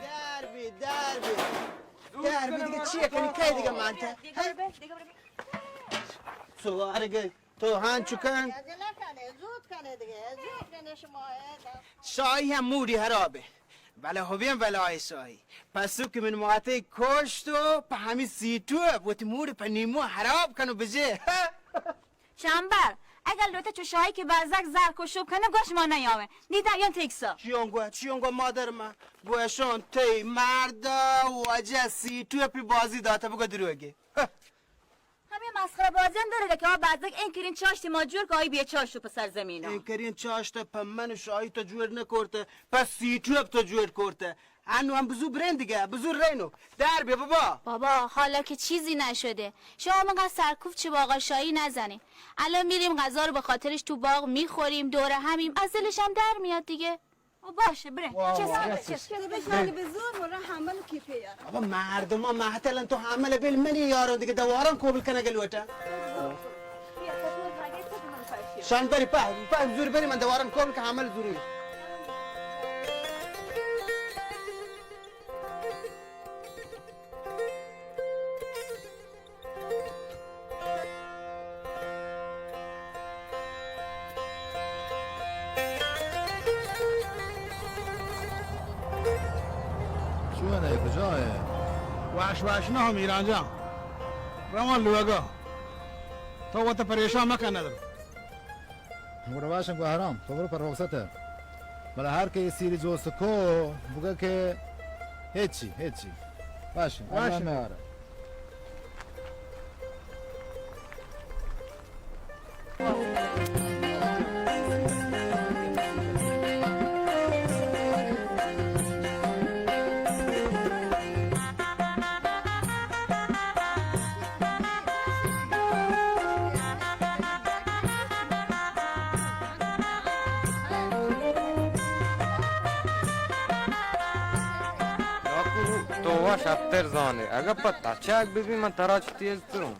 در بی، در بی. در بی دیگه، چیه کنی؟ کی دیگه مانته؟ ها؟ سوارگه. تو هان چکن؟ عجله کنه، زود کنه دیگه، زود کنه شما، اه، شاهی هم موڈی خرابه. بله هویم ولای شاهی. پسو که من ماته کشت و په همی سیتو وتی موڈ په نیمو خراب کن و بجه. شمبل، اگر لوته چو شاهی که بزک زر کشوب کنه، گوش ما نیاوه. دیده یان تکسا. چیان گوه، چیان گوه مادر من. گوشان تی مردا واجه سیتو پی بازی داته بگو دروگه. همین مسخره بازی هم داره که آ بزگ این کرین چاشت ما جور که آی بیه چاشت و په سرزمین ها. این کرین چاشت په من و شاهی تو جور نکرته، په سیتو تو جور کرته. انو هم بزو برین دیگه، بزو رینو. در بیا بابا. بابا، حالا که چیزی نشده. شما منقدر سرکوفت چه با آقا شاهی نزنین. الان می‌ریم غذا رو به خاطرش تو باغ می‌خوریم، دور همیم، از دلش هم در میاد دیگه. او باشه، بره. واه، چه واه، ساعت واه. چه؟ تو بشانی به زور مرا حمل کی پیار. بابا، مردم ها محتلن، تو حمل بل منی یارو دیگه دواران قبول کنه گلوٹا. شان بری په، په زور بری من دواران قبول که حمل زوری. چون ئے، کجا ئے؟ واش واش نہ ہو میران جان، روان لوگا. تو وت پریشان مکن ندر. گڑا باشن گوہرام، تو برو پر رخصت ئے. بلے ہر کہ اے سیری جوست کو، بگا کہ ہچی، ہچی. باشن، باشن. اللہ میارا. تو وا شرتر زانے، اگہ پہ تچک بہ بی من ترا چہ تیز تروں.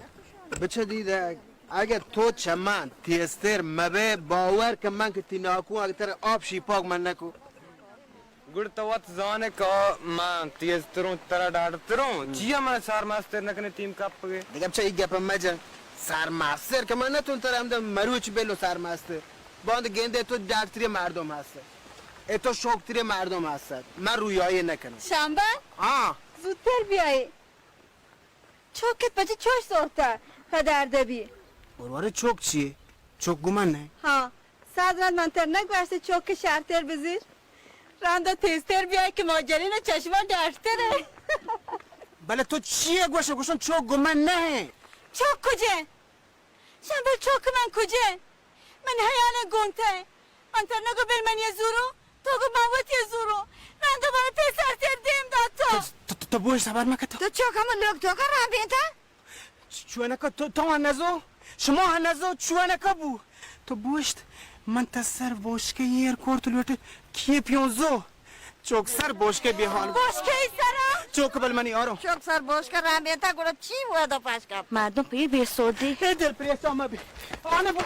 بچہ دیدگ، اگہ تو چہ من تیزتر مبے، باور کن من کہ تی ناکو اگہ ترا آپ شیپاک من نکو. گڑ تو وت زانے کہ من تیز تروں، ترا ڈاڈ تروں. چیا من سرمستر نکنے تیم کپگے؟ دگہ چہ ای گپ مجن. سرمستر کہ من نتون ترا ہمدا مروچ بلو سرمستر. باند گندے تو ڈاکٹری مردم ہست. اے تو شوکتری مردم ہست. من رویایی نکنم. شنبه؟ ہاں. زودتر بیایی. چوکت پچی چوش زورتا پدر دبی. وروارے چوک چیے؟ چوک گمان نہ. ہاں، صد رند من تر نگوشت چوک شرتر بزیر. رندا تیزتر بیای کہ ما جنین چشمان ڈرتره. بلے تو چیے گوش؟ گوشن چوک گمان نہ. چوک کجے؟ شنبل چوک من کجے؟ من حیال گونتہ. من تر نگو بل منی زورو، تو گو من وتی زورو. من دوبارہ پیسر تر دیم داتو. تو، تو، تو، تو بوش صبر مکہ تو. تو چوک ہم لوگ تو کر رہا بینتا؟ چونکہ تو، تو ہم نزو، شما ہم نزو، چونکہ بو. تو بوشت، من تا سر بوشکے ایر کورت لوٹ کیے پیون زو. چوک سر بوشکے بیحال. بوشکے سرا؟ چوک بل منی آرو. چوک سر بوشکے رام بیتا گڑا چی ودا پاش کپ؟ مردم پہ بے سودی. اے دل پریشان مبی. آنا بو.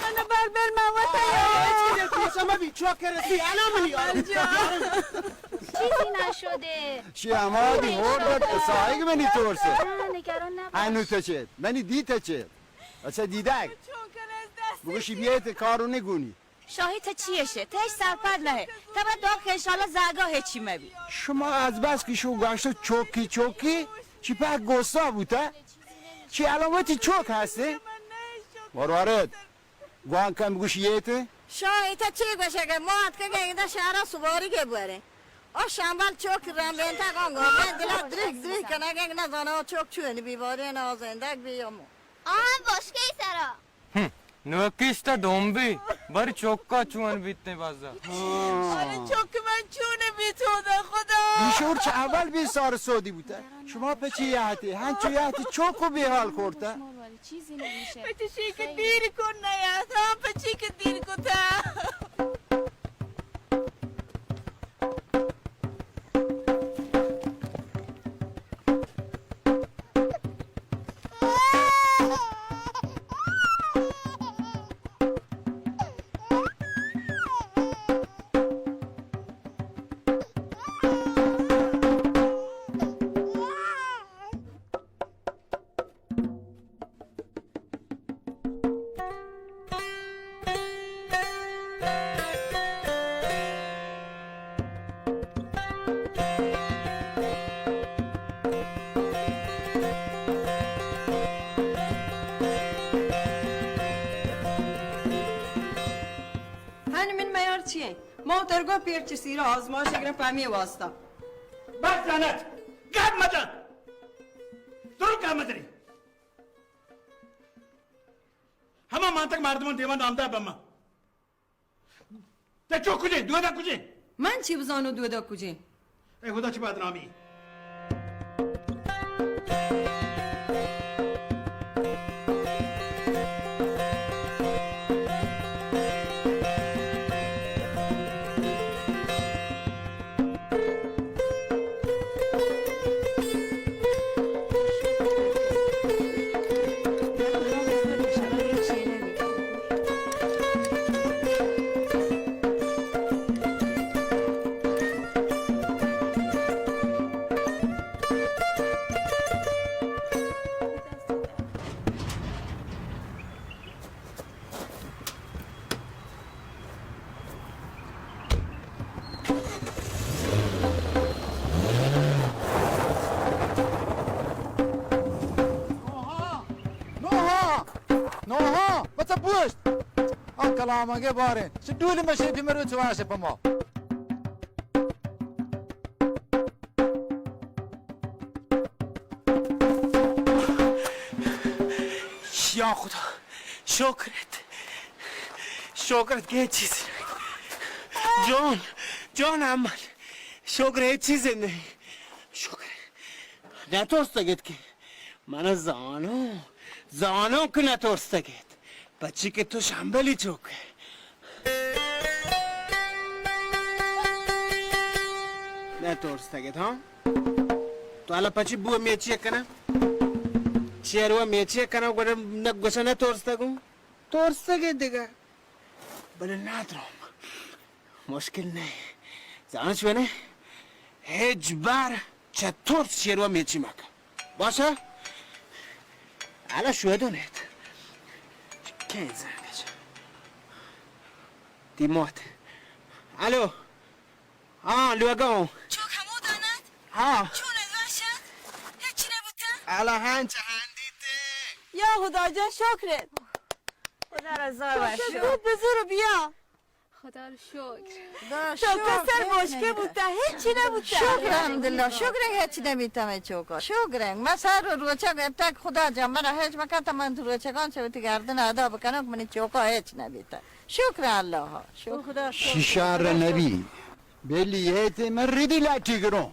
آنا بل بل ما وتا. آ، چی دل پریشان مبی. چوک رسی. آنا منی آرو. چیزی نشده. شی ہمادی ہور داد سایگ منی ترسے. نه، نگران نباش. انو تچے، منی دی تچے. اچھا دیدگ. بگوشی بیایت کارو نگونی. شاہی تہ چیش ئے؟ تہ ہچ سرپد نہ ئے. تہ بر دعا کہ انشاءاللہ زاگا ہچی مبی. شما از بس کہ شو گوشتو چوکی چوکی، چی پہ گوسا بوتا؟ چی علامتی چوک ہستے؟ مروارد، گوان کم گوشیت. شاہی تہ چی گوشگے؟ ما اتکگیں ادا شہرا سواری کے بورے. او شامبل چوک رام بینتا گنگو. من دلا دریک دریک کنگے نہ زانا چوک چون بی بارے نہ زندگ بی امو. آہاں بشکے سرا. ہم، نوکیش تا ڈومبی، بری چوکا چون بیتیں بازا. ارے چوک من چون بیت خدا خدا. ایشور چہ اول بی سار سودی بوتا. شما پچی یاتی، ہنچو یاتی چوکو بے حال کرتا. پچی کہ دیر کن نیات، ہاں پچی کہ دیر کتا. ما ترگو پیر چہ سیرا آزمائش گرن پہ ہمے واسطہ۔ بس جنت، گپ مجن۔ درو گپ مجنی۔ ہما مانتگ مردمان دیما نامدار بہ ما۔ تئی چک کجے؟ دودا کجے؟ من چی بزانو دودا کجے؟ اے خدا چی بدنامی۔ نوحا! نوحا! نوحا! بچہ بوشت! آ کلامگے باریں، چہ ڈولی مشے پی مرو چواش پہ ما۔ یا خدا، شکرت، شکرت کہ ہچ چیز نہیں۔ جان، جان امل، شکر ہچ چیز نہیں۔ شکر۔ نہ ترسگت کہ من زانو، زانو کہ نہ ترسگت۔ پچی کہ تو شمبلی چوک ئے۔ نہ ترسگت، ہاں؟ تو حالا پچی بو میچی کنا؟ چیرو میچی کنا، گوڑا نہ گوشا نہ ترسگوں۔ ترسگت دگہ۔ بلے نہ درام۔ مشکل نہ۔ زانش ونے؟ ہچ بار چہ ترس چیرو میچی مکن۔ باشا؟ حالا شودو نیت۔ کئے زنگ اچ؟ تی موت۔ الو۔ ہاں، لوگا ہوں۔ چوک ہمو دانت؟ ہاں۔ چون الواشت؟ ہچ نبوتا؟ حالا ہنچ ہندیتے۔ یا خدا جان، شکرت۔ خدا را زار بخش۔ بزور بیا۔ خدا را شکر۔ تو کسر بوشکے بوتا، ہچی نبوتا۔ شکر الحمدللہ، شکر ہچ نبیتا مئے چوکا۔ شکر، ما سر و روچا گتک، خدا جان مرا ہچ مکتا، من دو روچگان چہ وتی گردن ادا بکنم، منی چوکا ہچ نبیتا۔ شکر اللہ، شکر۔ شیشار نبی، بیلی ایتے من ریدی لاٹی گروں۔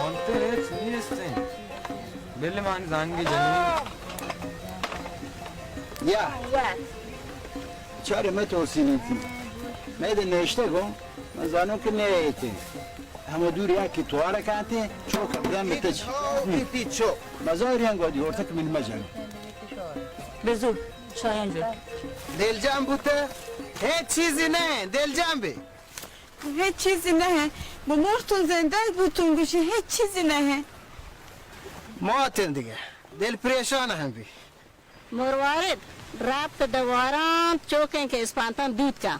آنتر ہچ نیست انت۔ بل من زانگی جنین۔ یا۔ چارے مئے توسینیتی۔ مئے دے نشتہ گوں۔ من زانوں کہ نئیتے۔ ہمو دور یکے توار کاتے، چوک دم تچ۔ تی چو۔ بازار ہنگو دی ہورتک من مجن۔ بزو، شایان جو۔ دلجم بوتا؟ ہچ چیزی نہ، دلجم بی۔ ہچ چیزی نہ، بمرتون زندگ بوتون گوشی ہچ چیزی نہ۔ ماتن دیگہ، دل پریشان ہم بی۔ مروارد رپت دواران چوکیں کہ اسپانتان دود کن۔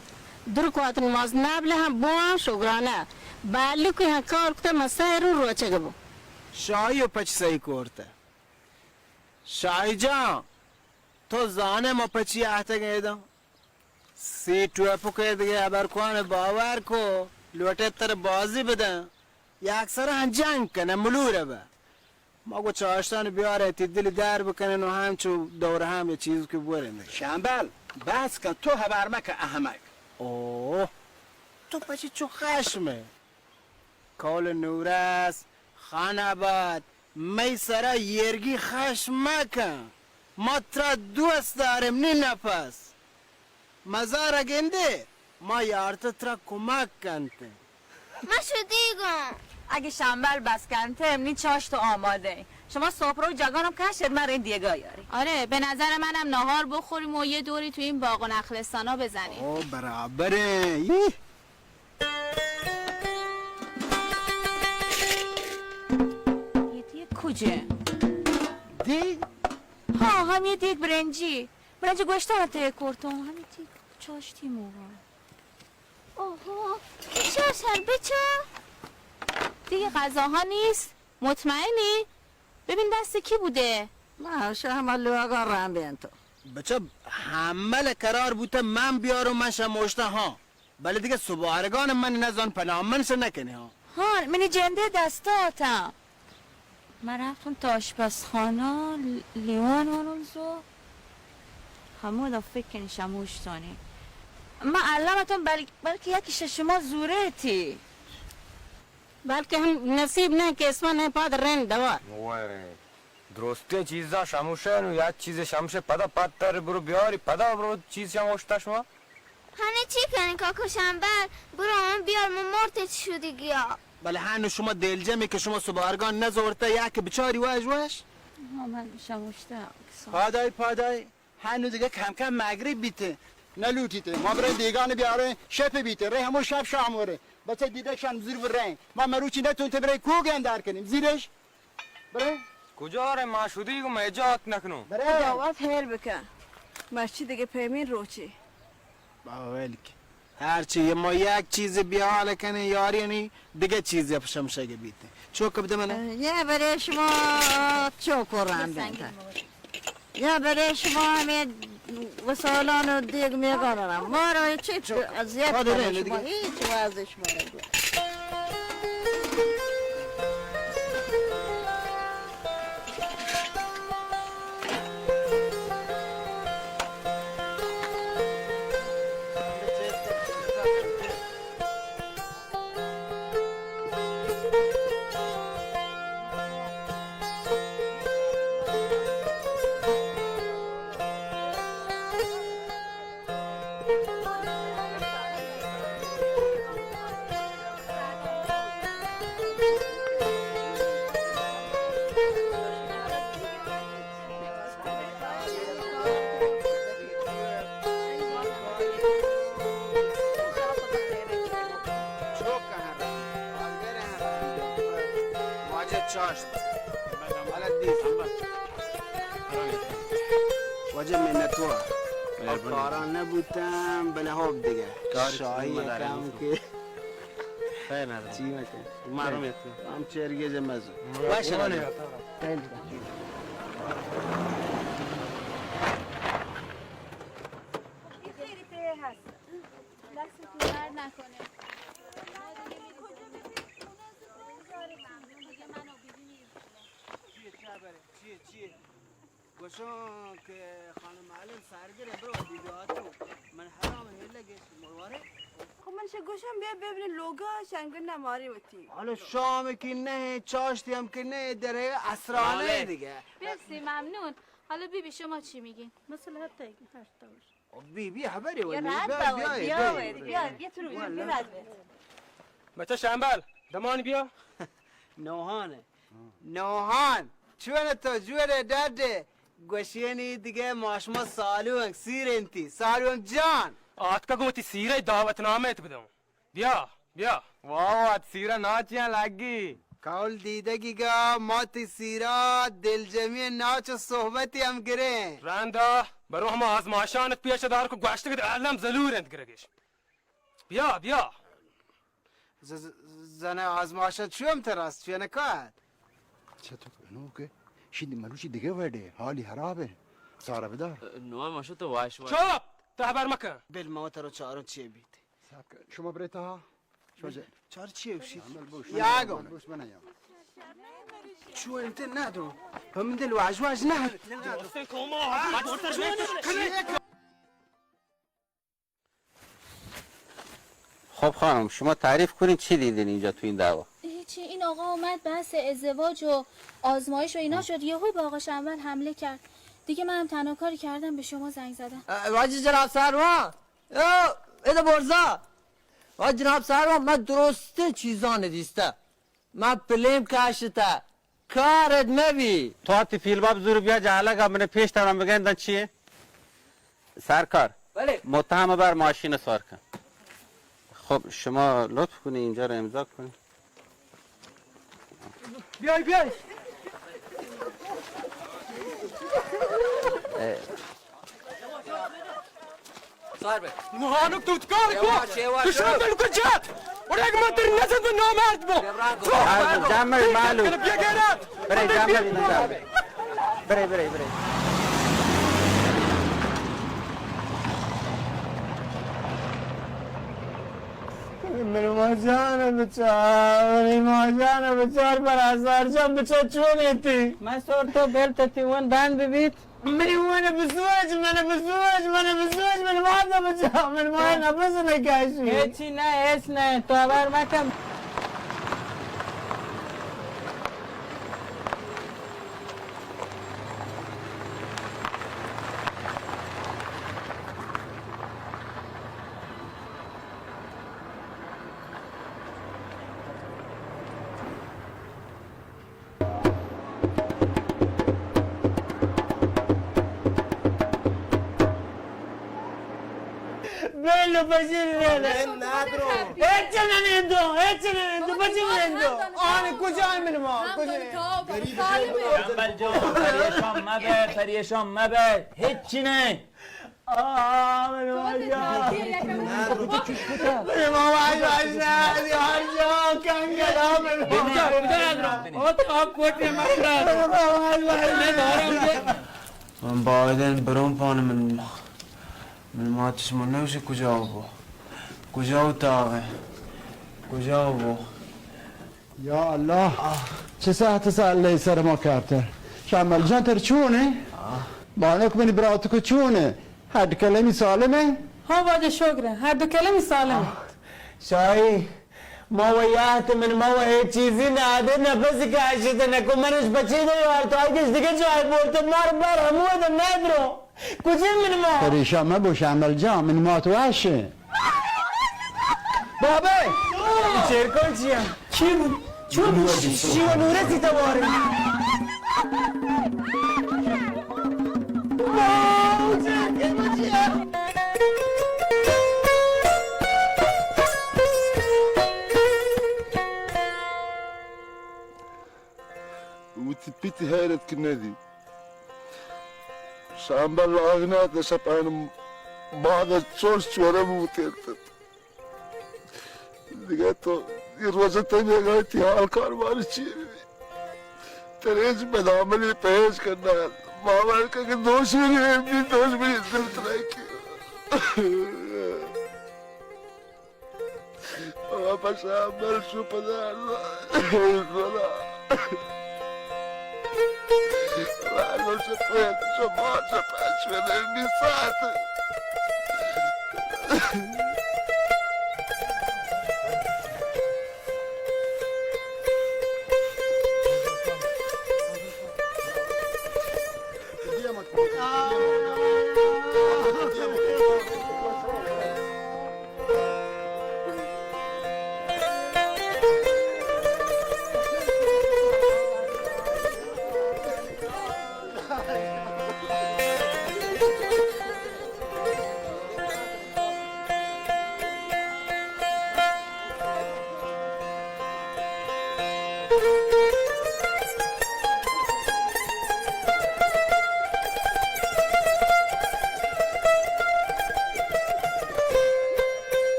درکوات نماز نبل ہم بوان شگرانہ۔ بالکو ہم کار کتا من سہ رو روچگ بو۔ شاہی و پچ سہی کورتہ۔ شاہی جان، تو زانے ما پچی آہتگ ایداں؟ سی ٹوپک ء دگہ ہبرکوان باور کو، لوٹیت ترا بازی بدن، یک سرا ہم جنگ کنہ، ملور بہ۔ ما گو چاشتان بیارے، تی دل در بکنن و ہمچو دور ہم یہ چیز کہ بورن دگہ۔ شمبل، بس کن، تو ہبر مکن احمق۔ اوہ، تو پچی چو خشم ئے؟ کول نورس، خان آباد، مئی سرا یرگی خشم مکن۔ ما ترا دوست داریم، نی نفس۔ مزار گندے، ما یارت ترا کمک کنت۔ ما شدیگم۔ اگه شمبل بس کنت، امنی چاشت آماده ایں۔ شما سفره و جگانم کشت، من رین دیگا یاری۔ آره، به نظر منم ناهار بخوریم و یه دوری تو این باغ و نخلستانا بزنیم۔ او، برابره۔ ایه۔ چه؟ دیگ؟ ها، همی دیگ برنجی. برنج گوشتن ته کورتون، همی دیگ چاشتی موقع. اوهو، بچار سر، بچار. دیگه غذاها نیست. مطمئنی؟ ببین دست کی بوده؟ ما شما لوگا رام بین تو. بچه، حمل قرار بوته من بیارم، من شموشته ها. بله دیگه سبارگان من نزان پناه من شه نکنه ها. ها، منی جنده دستاتا. من رفتم تا آشپزخانه، ل-، لیوان آنم زو. همودا فکر کنی شموشتانی. من علمتون بل-، بلکه یکی شه شما زوره تی. بلکه هم نصیب نه که اسمه نه پاد رند دوار. وای رند. درستیں چیزاں شموشے نو، یک چیزے شمشے پدا پتر برو بیاری، پدا برو چیز شموشتا شما. هنه چی کنی کاکا شنبل؟ برو اون بیار، من مرت چی شدی گیا. بله هنو شما دلجمی که شما سبارگان نزورته، یا که بچاری واش واش؟ ها، من شموشته. پادای، پادای. هنو دیگه کم کم مغرب بیته. نلوٹیته. ما برای دیگان بیاره، شپ بیته. ره همون شپ شام وره. بچه دیده شان زیر ورین. ما مروچی نتونته برای کوگن دار کنیم. زیرش. برے؟ کجا رے؟ ما شدی گو میں جات نکنو. برے؟ خداوند خیر بکن. مرچی دیگه پیمین روچی. باویل که. هرچی یه ما یک چیز بیال کنه یاری نی دیگه چیز یا پشمشگه بیته. چوک بده منه؟ یه برے شما چوک و رندن. یا برے شما همے وسالان و دیگ میگان را. ما را چه اذیت کنه شما؟ هیچ وضع شما را. واجہ چاشت. حالت دیست. واجہ منتوار. کاران نبوتم، بلے ہوب دیگه. شاہی کام که. خیر نداره. چی مکن؟ معلوم است. هم چرگه جه مزه. باشه. خیلی ته هست. دستتون درد نکنه. چیه، چه خبره؟ چیه، چیه؟ گوشان که خانم معلم سرگرم برو بی بی آتو. من حرام هیله گشت مرواره. خب من چه گوشم بیا ببینی لوگا شنگ نماری وتی. حالا شام کی نه، چاشتی هم که نه، در اسرانه دیگه. مرسی، ممنون. حالا بی بی شما چی میگین؟ مثل هر تایی که هر طور. بی بی خبری و بیا، بیا، بیا، بیا، بیا تو رو بیا، بیا. بچه شنبل، دمان بیا. نوحانه. نوحان، چونه تو جوره داده؟ گوشینی دیگه ماشما سالونگ سیر انتی، سالونگ جان. آتکا گوتی سیره دعوت نامه ات بدم. بیا، بیا. واہ، وت سیرا ناچیاں لگی. کول دیدگی گا ما تی سیرا دلجمی ناچ و صحبتی ہم گریں. رندا، برو ہما آزماشانت پیش دار کو گوشتگت الم زلور انت گرگش. بیا، بیا. ز-، ز-، زن آزماشان چو ہم تراست، چو نکات؟ چہ تو نوکے؟ شید مروچی دگہ وڑے، حالی خرابے. سارا بدار. نوح ماشو تو واش واش. چپ! تو خبر مکن. بل ما ترو چاروں چی بیت. صاحب، شما برے تہا؟ شما جا-، چار چی اوشی؟ یا گو. بوش بنا یا. چو انت نہ دو. ہم دل واج واج نہ. خب خانم، شما تعریف کنید، چی دیدین اینجا تو این دعوا؟ هیچی، این آقا اومد بحث ازدواج و آزمایش و اینا شد، یهو به آقا شنبل حمله کرد. دیگه منم تنها کاری کردم به شما زنگ زدم. اه، واجه جناب سروان، او، ادا برزا. واجه جناب سروان، من درستین چیزان دیسته. من پلیم کشته. کارت مبی. تو تی فیلما بزور بیا جا الگا من پیش ترم بگندن چیه؟ سرکار. بله. متهم بر ماشین سوار کن. خب شما لطف کنی اینجا رو امضا کنی. بیای، بیای. سار بے۔ نوحانوک تو اتکار کو۔ یواش، یواش۔ تو شما بلکل جات۔ اور اگه من تر نزد و نامرد بو۔ تو جامعه معلوم۔ بیا غیرت۔ برے، جامعه معلوم۔ برے، برے، برے۔ منی ماجان بچار، منی ماجان بچار، پر آزار جان بچار چون ایتی؟ من سور تو بیل تتی ون بند ببیت۔ منی وان بسوچ، من بسوچ، من بسوچ، من مات بچا، من مات نفس نکاشی۔ هیچی نه، هیچ نه، تو هبر مکن۔ بلو بشیر بلو۔ من ندرو۔ هیچ ننندو، هیچ ننندو، بچی ننندو۔ آن کجا من ما؟ کجا؟ جنبل جان، پریشان مبه، پریشان مبه، هیچی نه۔ آه، من تو واجہ۔ من واجہ، واجہ، یار جان، کنگلا من۔ بجا، بجا ندرو۔ او تو آپ کوٹ میں مت ندرو۔ من واجہ، واجہ۔ من بایدن برون پان من، من مات شما نوشی کجا بو؟ کجا اتاقه؟ کجا بو؟ یا اللہ، چه ساعت سال لئی سر ما کارتر۔ شامل جان تر چونه؟ بانک منی براتکو چونه؟ هر دو کلمی سالمه؟ ها واجہ شکر، هر دو کلمی سالمه۔ شاهی، ما و یات من ما و هیچ چیزی نه آده نفس کاشت نکو منش بچی دو یار تو آگش دیگه جای بولت مار بر همو ده ندرو۔ کجا من ما؟ پریشان مبو شامل جان، من ما تو آشه۔ بابا! چیر کن چیا؟ چی بو؟ چون بو؟ شیو نورسی تواری۔ وتی پت حیرت کہ ندی۔ شامبل آغنات شپان بعد چوش چورہ بوتینت۔ دگہ تو یہ روزہ تئی بیگاہ تئی حال کاروبار چی بی؟ تریج بدعملی پیش کرنا۔ باور کن کہ دوشمنی بھی دوشمنی دل ترائی کی۔ بابا شامبل شو پدر. خدا. لالو شپت شما شپت شما میسات.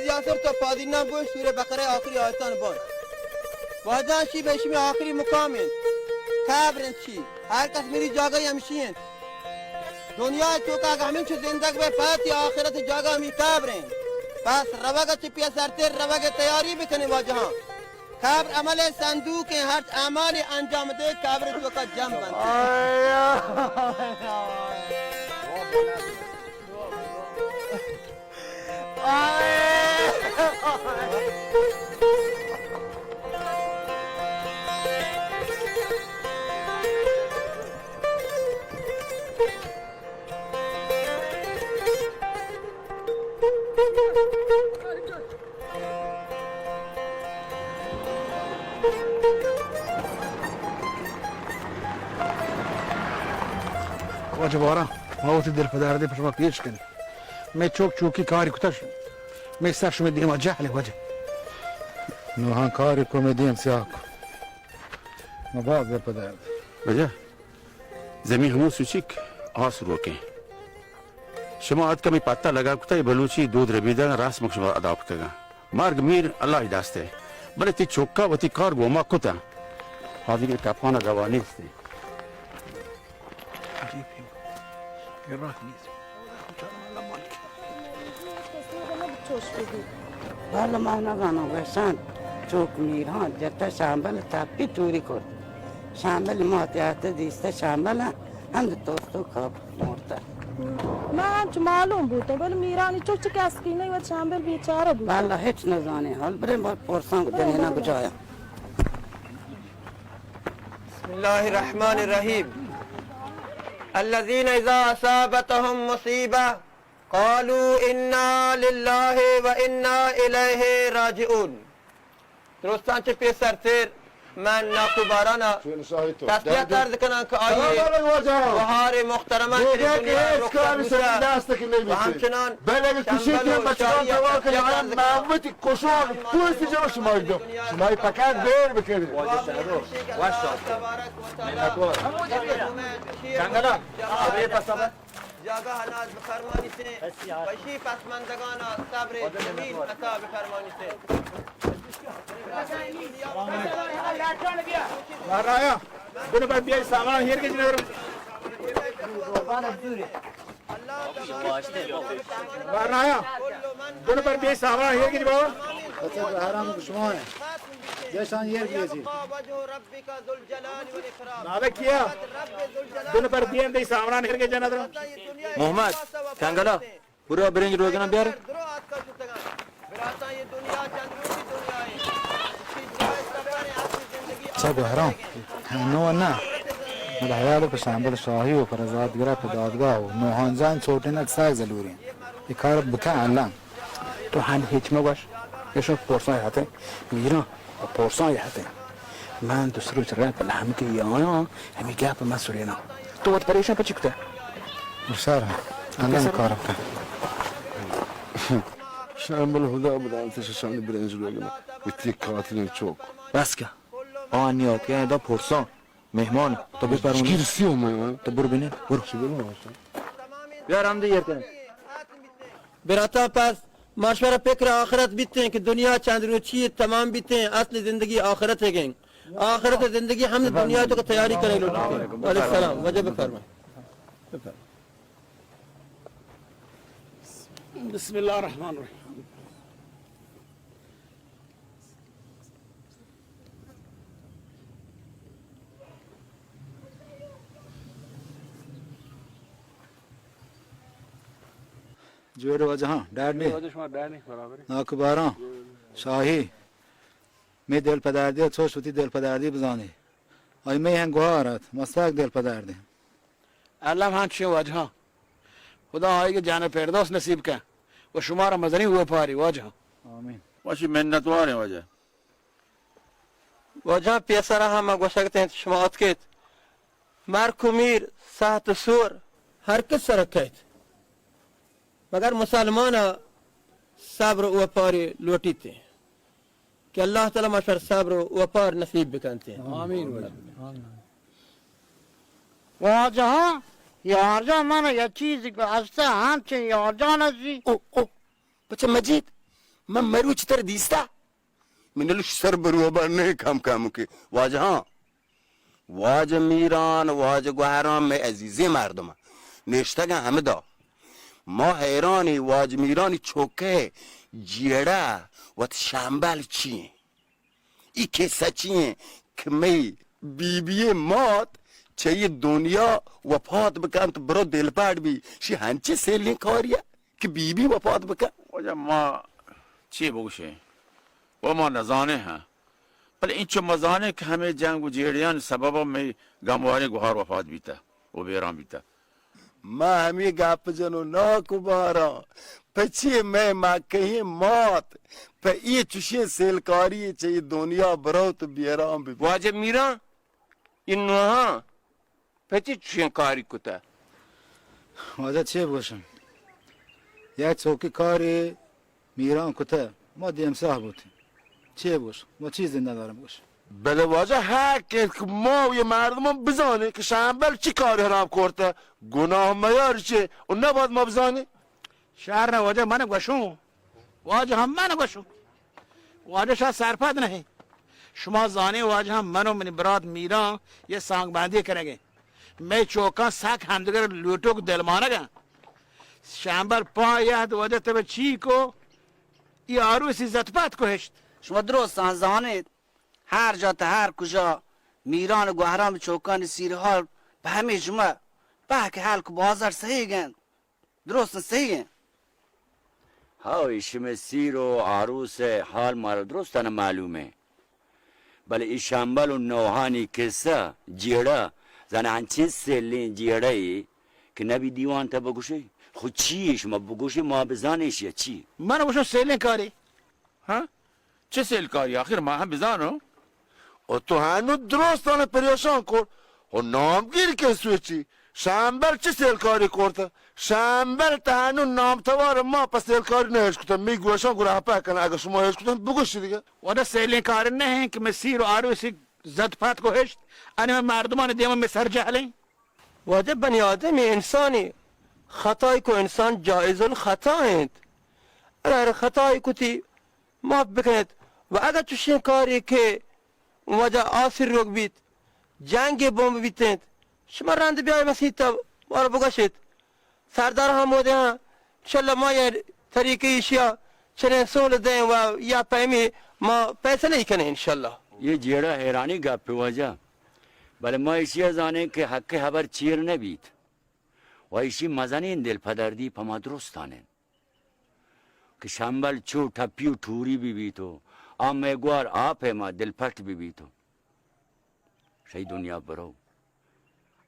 یاسر، تو پادیناں بوش، سورہ بقرہ آخری آیتان بان۔ واجہ، شی بہ شمی آخری مقام انت۔ قبر انت شی۔ ہر کس میری جاگہ ہمشی انت۔ دنیا توکا اگہ ہمینچو زندگ بے، پاتی آخرت جاگہ ہمی قبر انت۔ پس روگ چہ پیسرتر روگ تیاری بکنی واجہاں۔ قبر عمل صندوق ہیں، ہر اعمال انجام دے، قبر توکا جم بنت۔ واجہ باران، ما وتی دل پدردی پہ شما پیش کنیں۔ مئے چوک چوکی کاری کتش، مئے سر شمئے دیما جہل واجہ۔ نوہاں کاری کو مئے دیم سیاہ کو۔ ما باز دل پدرد۔ واجہ، زمین ہمو سوچی کہ آس روکیں۔ شما اتکا می پتا لگا کتا، اے بلوچی دود ربیدگ راست مک شما ادا کتگا۔ مرگ میر اللہ ای داستے۔ بلے تی چوکا وتی کار گوما کتا۔ حاضر ٹپانا دوا نیست۔ بلے من نزاناں گوشنت چوک میران جتہ شامبل تپی توری کرت۔ شامبل ماتی آتے دیستہ شامبل ہند توستو کپ مرتہ۔ من ہنچ معلوم بوتوں، بلے میرانی چک چہ کسکی نہ وت شامبل بیچارہ بوتہ۔ واللہ ہچ نزانیں، حال بریں بار پرساں جنینا بجایا۔ بسم اللہ الرحمن الرحیم۔ الذین اذا اصابتهم مصیبة قالوا انا للہ و انا الیہ راجعون۔ درستاں چہ پیسرتر من ناکو بارانا تسلیت عرض کناں کہ آئی گوہار محترمہ چہ دنیا رخصت بوتہ و ہمچنان شمبل و شاہی ء تسلیت عرض کناں۔ کشان پوست جو شمائی دو، شمائی پکات بیر بکنی۔ جنگلا، ابے پسند۔ جاگہ ناز بفرمانیتیں، وشی پسماندگانا صبر جمیل عطا بفرمانیتیں۔ مہرایا، بنو پر بیائی سامان ہیر کے جنور۔ مہرایا، بنو پر بیائی سامان ہیر کے جنور۔ اچھا، حرام شما ہے۔ جیسان ہیر کے جی۔ نالے کیا؟ دل پر دیم دئی سامران ہر کے جنت را۔ محمد، کنگلا، برو برنج روگنا بیار۔ چا گوہران؟ نو نہ۔ بلے حیال پہ شامبل شاہی و پر آزادگرا پہ دادگاہ و نوہان جان چوٹینک ساگ زلوریں۔ اے کار بکن الان۔ تو ہن ہچ مگوش۔ ایشو پرسان ہتے۔ میران۔ و پرسان یے ہتیں۔ من دو سه روچ رند پہ لہمتی آیاں، ہمے گپ من سریناں۔ تو وت پریشان پچی کتہ؟ بسار، اللہ کار بکن۔ شامبل خدا بدانت ششانی برنج لوگنا۔ وتی قاتلیں چوک۔ بس کن۔ آ نیات کہ دا پرسان۔ مہمان۔ تو بپرون۔ تو برو بنے۔ برو۔ بیار ہم دے یار کن۔ براتاں پس مشورہ فکر آخرت بیتیں کہ دنیا چند روچی تمام بیتیں، اصل زندگی آخرت ہے گیں۔ آخرت زندگی ہم دنیا تو کو تیاری کرے لوٹتے۔ علیہ السلام، وجہ بفرمائے۔ بسم اللہ الرحمن الرحیم۔ جوڑ واجہاں، ڈاڈ نے۔ واجہ شما ڈاڈ نے، برابر ہے۔ ناکو باران، شاہی، میں دل پداردی، چوش وتی دل پداردی بزانے۔ آئی میں ہن گوہار ات، مستاک دل پداردی۔ اللہ ہنچیں واجہاں۔ خدا آئی کہ جان فردوس نصیب کن۔ و شمارا مزنی وپاری واجہاں۔ آمین۔ وشی منتوار ہیں واجہ۔ واجہ پیسرا ہم گوشگت انت، شما اتکیت۔ مرک و میر، ساعت و سور، ہر کس سر کیت۔ مگر مسلمان صبر و وپاری لوٹیت۔ کہ اللہ تعالی ما شر صبر و وپار نصیب بکنت۔ آمین۔ واجہاں، یارجان من یک چیز گوشتہ، ہنچیں یارجان ازی۔ او، او، بچہ مجید، من مروچی ترا دیستا؟ من لش سر برو بر نہ کم کم کہ واجہ ہاں۔ واجہ میران، واجہ گوہرام، مئے عزیزیں مردم نشتگاں ہمدا۔ ما حیرانی واجہ میرانی چوکہ جیڑہ وت شمبل چی ایں؟ ای کسہ چی ایں کہ مئی بی بی مات چہ ای دنیا وفات بکنت، برو دلپڑ بی؟ شی ہنچی سیلیں کاریہ کہ بی بی وفات بکن؟ واجہ ما چی بگوشیں؟ و ما نزانیں ہاں۔ بلے اینچو ما زانیں کہ ہمے جنگ و جیڑیانی سببا مئی گمواریں گوہار وفات بیتہ و بیران بیتہ۔ ما ہمے گپ جنوں ناکو باراں، پچے مئے مکہیں مات پہ اے چشیں سیلکاری چہ اے دنیا بروت و بیران ببیت؟ واجہ میران، انوہاں پچے چشیں کاری کتہ؟ واجہ چے بگوشم؟ یک چوکی کارے میران کتہ، ما دیم ساہ بوتیں۔ چے بگوش؟ ما چیزے ندارم بگوش۔ بلے واجہ حق انت کہ ما و یہ مردمان بزانیں کہ شمبل چی کاری حرام کرتہ۔ گناہ میار چے و نباید ما بزانیں؟ شر نہ واجہ، من گوشوں۔ واجہ ہم من گوشوں۔ واجہ شاہ سرپد نہ انت۔ شما زانیں واجہ ہم من و منی برات میران یہ سانگ بندی کنگیں۔ مئے چوکاں سک ہمدگر لوٹوک دلمانگ انت۔ شمبل پا یہد واجہ تبہ چی کو، ای آروسی زت پت کو ہشت۔ شما درستاں زانیت، ہر جا تہ ہر کجا میران و گوہرام چوکانی سیر حال پہ ہمے شما پہک ہلک بازار سہیگ انت۔ درست سہی انت۔ ہاو، ای شمئے سیر و آروس ء حال مارا درستانا معلوم انت۔ بلے ای شمبل و نوحانی کسہ جیڑہ، زانے انچیں سیلیں جیڑہ ای کہ نبی دیوان تہ بگوشے۔ خو چی ای شما بگوشے، ما بزانیں اشیا چی؟ من گوشوں سیلیں کارے۔ ہاں؟ چہ سیلکاری؟ آخر ما ہم بزانوں۔ و تو ہنو درستانا پریشان کر۔ و نامگیر کسوے چی؟ شمبل چہ سیلکاری کرتہ؟ شمبل تہ ہنو نامتوار ما پہ سیلکاری نہ اشکتہ۔ می گوشاں گڑا ہپا کنہ، اگہ شما اشکتہ بگوشی دگہ۔ و دا سیلیں کار نہ انت کہ می سیر و آروسی زد پت کو ہشت، انی مردمان دیما می سر جہلیں۔ واجہ بنی آدمی، انسانی خطائی کو، انسان جائز الخطا انت۔ اگر خطائی کتی، معاف بکنیت۔ و اگہ چشیں کارے کہ واجہ آسر روگ بیت، جنگے بمب بیت انت، شما رند بیائے مسیت ء مارا بگوشیت۔ سردار ہم مودے ہاں، انشاءاللہ ما یہ طریقے ایشیا چنین سول دیں و یا پیمی ما فیصلہ ہی کنیں انشاءاللہ۔ یہ جیڑہ حیرانی گپ واجہ، بلے ما ایشیا زانیں کہ حق حبر چیر نہ بیت و ایشی مزنیں دل پدردی پہ ما درستان انت۔ کہ شمبل چو ٹپی و ٹوری بہ بیت و آ مئے گوار آ پیما دلپٹ بہ بیت و شئی دنیا برو۔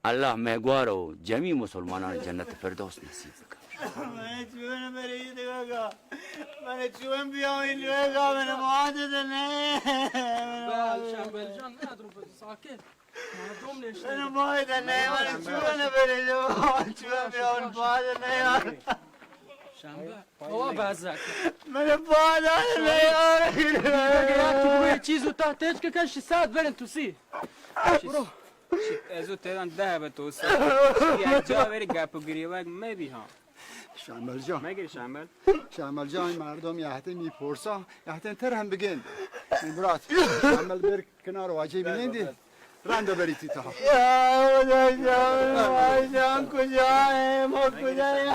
اللہ مئے گوار و جمی مسلمانان جنت فردوس نصیب بکن۔ من چون بری دگا، من چون بیاوی لوگا، من مات دنے۔ شمبل، شمبل جان، ندرو، ساکت۔ من ماید نیار، چون بری جو، چون بیاون پاد نیار۔ شنبه. بابا بزک. من پاد نیار۔ تو بگه یک تو بگه چیز و تا تیج که کن شی ساعت برن تو سی. برو. از او تهران ده به تو سی. یک جا بری گپ و گریوگ مبی ها. شمبل جان. مگیر شمبل. شمبل جان، مردم یهته میپرسا، یهته تر هم بگین. برات. شمبل بر کنار واجه بینندی. رند بریتی تا. یا خدا جان، واجان کجا ہے؟ ما کجا ہے؟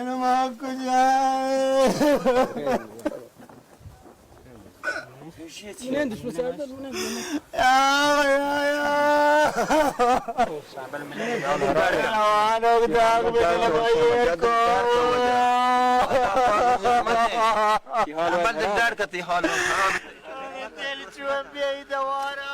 ما کجا ہے؟ یا، یا، یا۔ آنوک داغ بدل بھائی کو۔ احمد دلدار کتی حال خراب۔ دل چون بیئی دوارا۔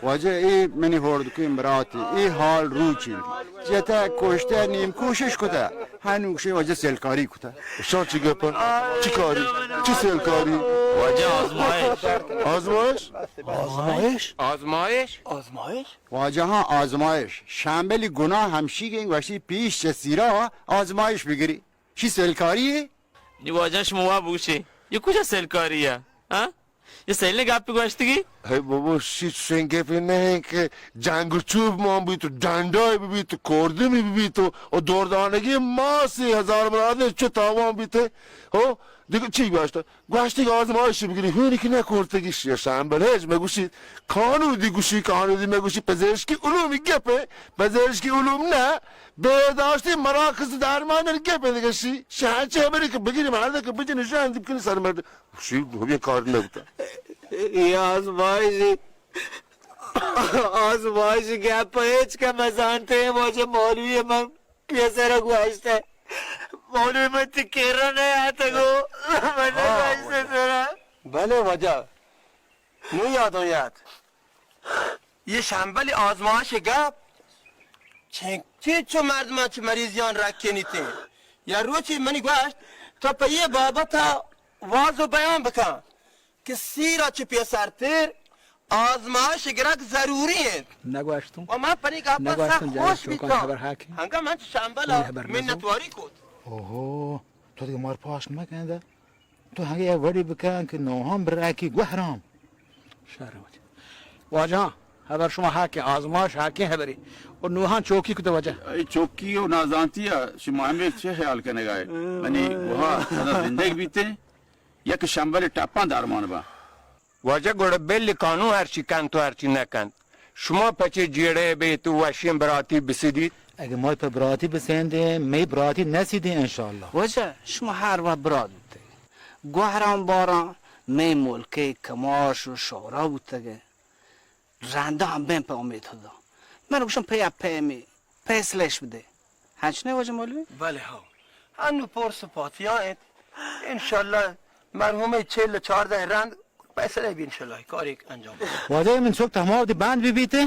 واجہ، اے منی ہردکیں براتے، اے حال روچ انت۔ جتہ کشتہ، نیم کوشش کتہ، ہنوکشیں واجہ سیلکاری کتہ۔ شان چی گپہ؟ چی کاری؟ چی سیلکاری؟ واجہ آزمائش۔ آزمائش؟ آزمائش؟ آزمائش؟ آزمائش؟ واجہاں آزمائش۔ شمبلی گناہ ہمشی کہ گوشتی پیش چہ سیرا آزمائش بگری۔ شی سیلکاری ہے؟ نی واجہ شما وا بوشے۔ یہ کجا سیلکاری ہے؟ ہاں؟ یہ سیلیں گپ گوشتگی؟ ہے بابا، شی چشیں گپے نہ انت کہ جنگ و چوب مان بیت و ڈنڈای ببیت و کوردمی ببیت و، و دوردانگی ماسی ہزار مرادیں چو تاوان بیت. ہو، دگہ چی گوشت؟ گوشتی کہ آزمائش بگری، ہونی کہ نکورتگی شی شامبل ہیچ مگوشی، کانودی گوشی، کانودی مگوشی، پزشکی علومی گپے، پزشکی علوم نہ، بہداشتی مراکز درمان گپے دگہ شی، شی ہنچی خبری کہ بگری مردک بجن شان دیب کنی سر مرد. شی ہمے کار نہ بوتا. یہ آزمائشی، آزمائشی گپ ہیچ کہ مزانتے ہیں، واجہ مولوی من پیسر گوشتے. مولوی من تی کرا نہ آتگو، من نہ گوشتے ترا. بلے واجہ، نو یادوں یاد. یہ شمبل آزمائش گپ چنچے چو مردمان چہ مریضیان رکینیتیں. یا روچی منی گوشت، تو پہ یہ بابت واز و بیان بکن کہ سیرا چہ پیسرتر آزمائش گرگ ضروری انت. نگوشتوں. و من پنی گپا سخت خوش بیتاں. ہنگا من چہ شمبلا منتواری کت. اوہو، تو دیگہ مار پاش مکن دا. تو ہنگے یک وڑی بکن کہ نوہان براکی گوہرام. شر واجہ. واجہ، ہبر شما حق، آزمائش حقیں ہبری. و نوہان چوکی کتو واجہ. اے چوکی و نازانتی ء شما ہمے چے خیال کنگا ئے؟ منی گوہار سدا زندگ بیتیں، یک شمبل ٹپاں درمان باں. واجہ گڑا بل قانون ہرچی کنت و ہرچی نکنت. شما پچے جیڑے بیت و وشیں براتی بسدیت. اگہ ما پہ براتی بسندیں، مئی براتی نسیدیں انشاءاللہ. واجہ، شما ہر وقت برات بوتگ. گوہران باران مئی ملکے کماش و شورا بوتگ. رندا ہم بین پہ امید خدا. من گوشم پہ یک پیمی فیصلہ اش بدے. ہنچ نہ واجہ مولوی؟ بلے ہو. انو پرس و پاتیا انت. انشاءاللہ مرحومے چل و چاردہ رند فیصلہ بی انشاءاللہ کاری انجام. واجہ من چک تمام دی بند بی بیتے.